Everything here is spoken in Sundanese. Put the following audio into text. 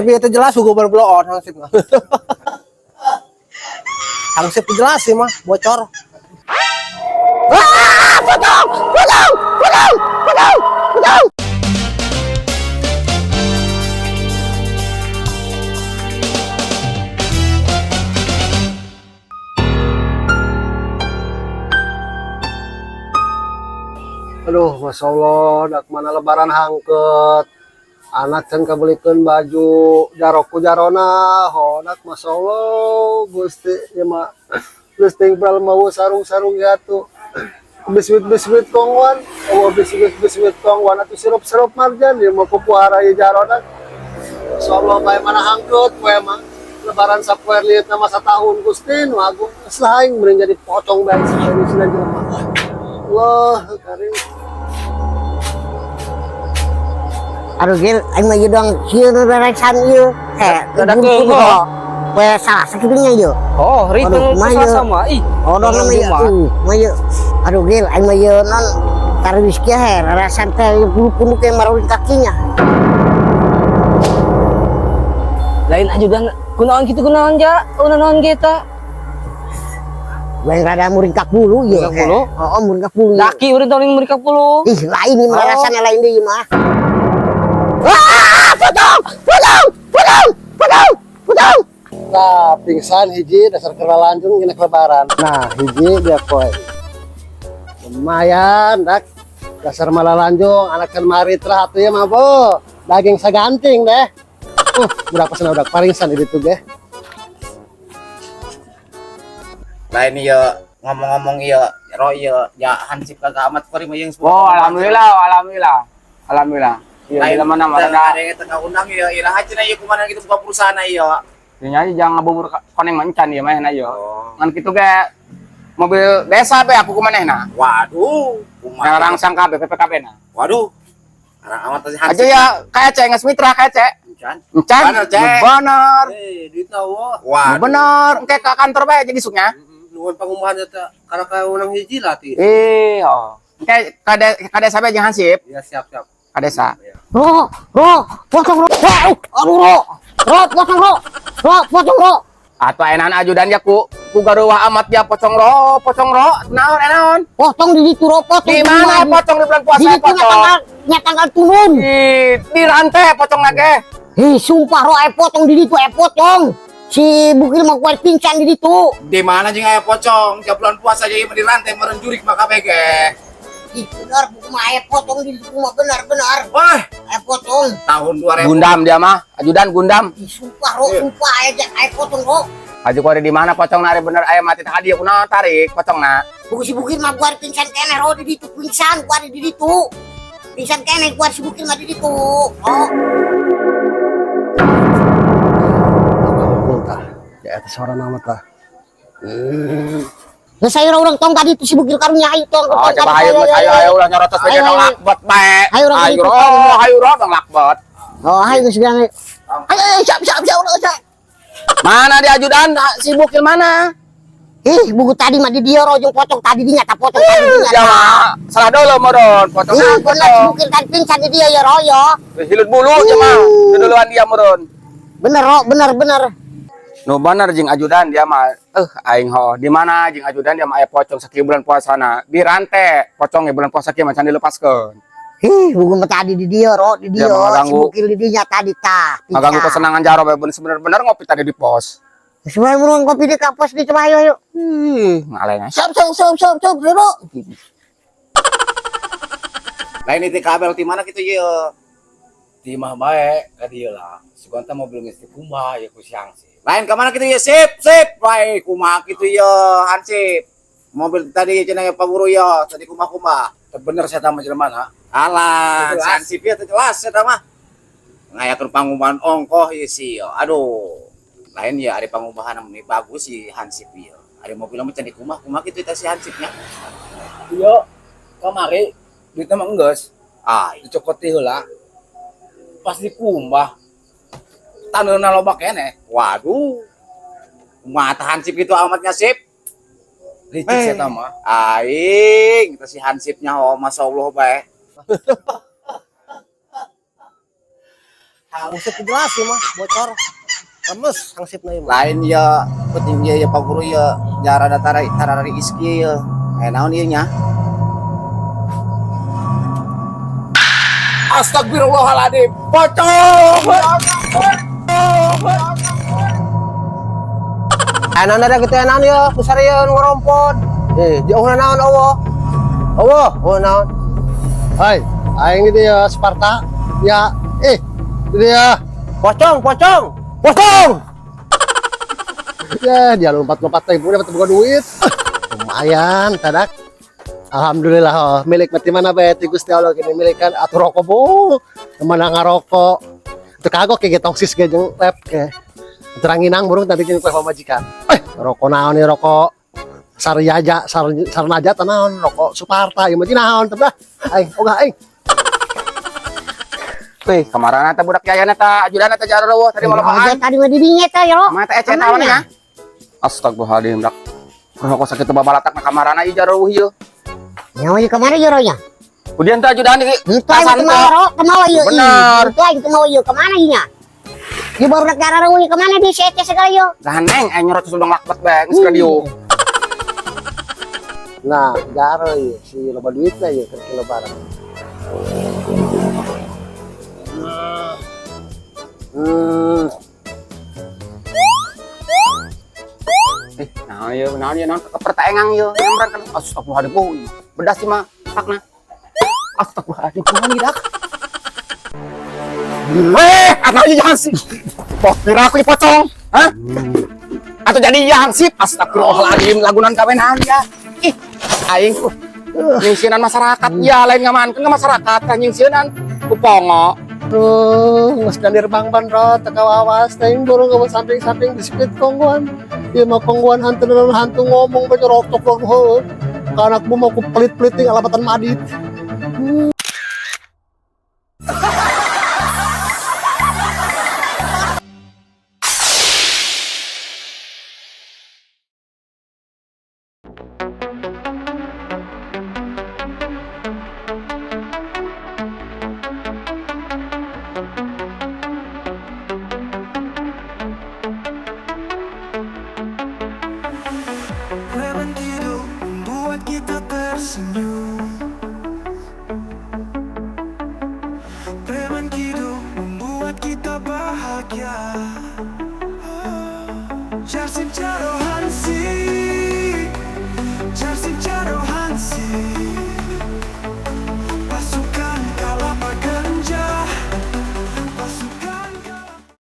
Tapi itu jelas hukum berbloon hansip mah. Hansip jelas sih mah bocor. Ah, potong, potong, potong, potong, potong. Aduh, masya Allah, dak mana lebaran hangket. Anak can kabelikeun baju jaroku jarona, hodak masya Allah, Gusti ieu mah geus tinggal mau sarung-sarung jatuh. Biskuit-biskuit kongwan, oh biskuit-biskuit kongwan atau sirup-sirup marjan ieu mah kupuara ieu jarona. Masya Allah, bae mana hangkeut poe mah. Lebaran sapoe lieu nama satahun Gusti nu agung geus lah aing mending jadi pocong bae sakali sina jelema. Allah, karim. Aduh gil, aing mah ieu doang sieun rereksan ieu. Eh, Rada keunggul. Poe Salasa kitu nya ieu. Oh, Aduh, ritung kumaha ieu? Selasa mah. Ih, Oh, dong malam mah ieu. Jumat. Mah ieu. Aduh gil, aing mah ieu non tarwis kieu he, rarasan teh bulu punduk yang marurin kakinya. Lain ajudan kunaon kitu kunaon ja? Kunaon kita? Lain rada muringkak bulu ieu. Muringkak bulu? Oh, muringkak bulu. Ieu. Daki urang tong muringkak bulu. Ih, lain ieu mah Oh. rasana lain deui mah. Ah, potong, potong, potong, potong, potong. Nah, pingsan hiji dasar kera lanjung kena lebaran. Nah, hiji dia poe. Lumayan, dak. Dasar malah lanjung, anak kan mari terah atuh ya mah bo. Daging saganting deh. Berapa sana udah paringsan itu deh. Lain iya ngomong-ngomong iya ro iya ya hansip kagak amat kori mah yang Oh, alhamdulillah, alhamdulillah. Alhamdulillah. Iya, Lain di mana mana ada yang tengah undang iya iraha cenah ieu kumaha gitu buka perusahaan iya. Nya aja jangan ngabubur koneng mancan ieu mah na ieu. Oh. Ngan kitu ge mobil desa be aku kumanehna. Waduh, kumaha. Yang rangsang kabeh PPKB na. Waduh. Arang amat teh Aja ya kayak geus mitra kayak Encan. Encan. Bener, Cek. Bener. Eh, duit nawa. Waduh. Bener, engke ka kantor bae jadi suknya. Nuhun pengumuman eta karena kaya unang hiji lah ti. Eh, oh. Engke ka desa bae jeung hansip. Ya siap siap. Ka desa. Ro, ro, potong ro. Wah, aduh ro. Ro, potong ro. Ro, potong ro. Atau enan ajudan ya ku garuwah amat ya pocong ro, pocong ro. Naon enaon? Potong di ditu ro, potong. Di mana pocong di bulan puasa Di ditu nya pocong? tanggal, nya tanggal turun. Di rantai pocong lagi. Hei, sumpah ro, potong di ditu, potong. Si Bukil mah kuat pingsan di ditu. Di mana jeung aya pocong? Tiap bulan puasa jadi di rantai meureun jurik mah kabeh ge. Ih, benar, buku mah aya potong di ditu mah benar, benar. Wah, Aya potong. tahun 2000. Gundam dia mah, ajudan gundam. Ih, sumpah ro, sumpah aya potong ro. Aju kore di mana pocong nari bener aya mati tadi kunaon tarik pocong na. Buku si Bukil mah kuat pingsan keneh ro di ditu, pingsan kuat di ditu. Pingsan keneh kuat si Bukil mah di ditu. Oh. Tah. Ya eta suara nama tah. Nah, saya orang tong tadi itu si Bukil karunya ayo tong. Oh, coba ayo ayo ayo ulah nyorotos Ayo, bae ayo. lakbot bae. Ayo, urang Ayo itu, ro, tong. ayo ro dong lakbot. Oh, ayo geus bilang. Ayo, ayo, siap, siap, siap, udah, siap. Mana di ajudan si Bukil mana? Ih, buku tadi mah di dia ro jeung pocong tadi di nyata pocong tadi di Ya nyata. mah, salah dulu moron, pocong Ih, benar si pocong. Bukil tadi pingsan di dia ya ro ya. Hilut bulu aja mah, duluan dia moron. Bener ro, bener bener. Nu bener jeung ajudan dia mah, aing ho, di mana jeung ajudan dia mah aya pocong sakieu bulan puasana, di rantai pocong ge bulan puasa kieu mah can dilepaskeun. Ih, buku mah tadi di dia ro, di Dia dia. mah Si ngaganggu. Bukil di dia tadi tah. Ngaganggu kesenangan jaro bae bener-bener ngopi tadi di pos. Sebenarnya buruan kopi di kampus di coba ayo ayo. Ih, ngalenya. Siap, siap, siap, siap, siap, ro. Lain itu kabel di mana kitu ieu? Di mah bae ka dieu lah. Suganta mobil geus dikumbah ya ku siang sih. Lain ke mana kitu ieu? Sip, sip. Bae kumaha kitu ieu hansip. Mobil tadi cenah ya Pak Guru ya, tadi kumaha-kumaha. Teu bener saya mah jelema na. Alah, si hansip ieu teu jelas eta mah. Ngayakeun pangumuman ongkoh ieu sih. Aduh. Lain ya ari pangubahan ini bagus si hansip ieu. Ari mobil mah can dikumbah kumaha kitu eta si hansipnya. Iya, kamari duitna mah enggeus, Ah, dicokot ti heula. Pas dikumbah taneuna loba keneh. waduh. Kumaha tah hansip kitu amatnya sip? Licik saya mah. Aing, eta si hansipnya oh masyaallah bae. Hangsip jelas ieu mah, bocor. Lemes hangsipna ieu mah. Lain ya penting ya, ya Pak Guru ya jarada tarai tarari iski ya. Eh naon ieu nya? Astagfirullahaladzim. Pocong. Anan ada gitu naon ya, pusarieun ngorompot. Eh, jauh naon eueuh. Eueuh, eueuh naon. Hai, aing ini ya Sparta. Ya, eh, ini ya. Pocong, pocong, pocong. Ya, dia lompat-lompat teh dapat buka duit. Lumayan, tadak. Alhamdulillah, oh, milik mati mana bae ti Gusti Allah gini milikan atuh rokok bu. Mana ngarokok. Teu kagok ge tongsis ge jeung lep ge. Teranginang burung tadi jeung kue pamajikan. Eh, rokok naon nih rokok Saryaja, Sarnaja teh naon rokok Suparta ieu mah naon teh dah. Aing ogah aing. Wih, kamarana teh budak yayana teh ajudan teh jaro tadi Aja malopaan. tadi mah di dinya teh yo. Mah teh ece naon ya? Astagfirullahaladzim, dak. Rokok sakit babalatak na kamarana ieu jaro ieu. Nyawa ieu kemana yo nya? Kemudian teh ajudan iki. Itu aing teu mawa teu mawa ieu. Bener. Itu aing teu mawa ieu kemana ieu nya? Ieu baru rek jaro ieu kemana di si Ece segala yo. Lah neng aing nyorot sudong lakbat bae geus ka dieu. Nah, jaro ieu si loba duitna ieu keur lebaran. Hmm. Eh, naon ieu, naon kepertaengang ieu, nyamran kan. Astagfirullahaladzim, bedas sih mah takna. Astagfirullahaladzim, naon ieu dak? Weh, atau ieu hansip. Pok kira aku pocong, hah? Atau jadi ieu hansip, astagfirullahaladzim, lagunan kawe naon ya? Ih, aing nyingsieunan masyarakat ya lain ngamankeun ke masyarakat kan nyingsieunan ku pongo. Aduh, geus gandir bang bandrot teu kawawas teh burung ke samping-samping biskuit kongguan. Ieu mah kongguan hantu dan hantu ngomong banyak rotok heuh. Ka anak bu mau ku pelit-pelit ting alabatan madit. Preman hidup membuat kita tersenyum. Preman hidup membuat kita bahagia. Jarsim Jaro.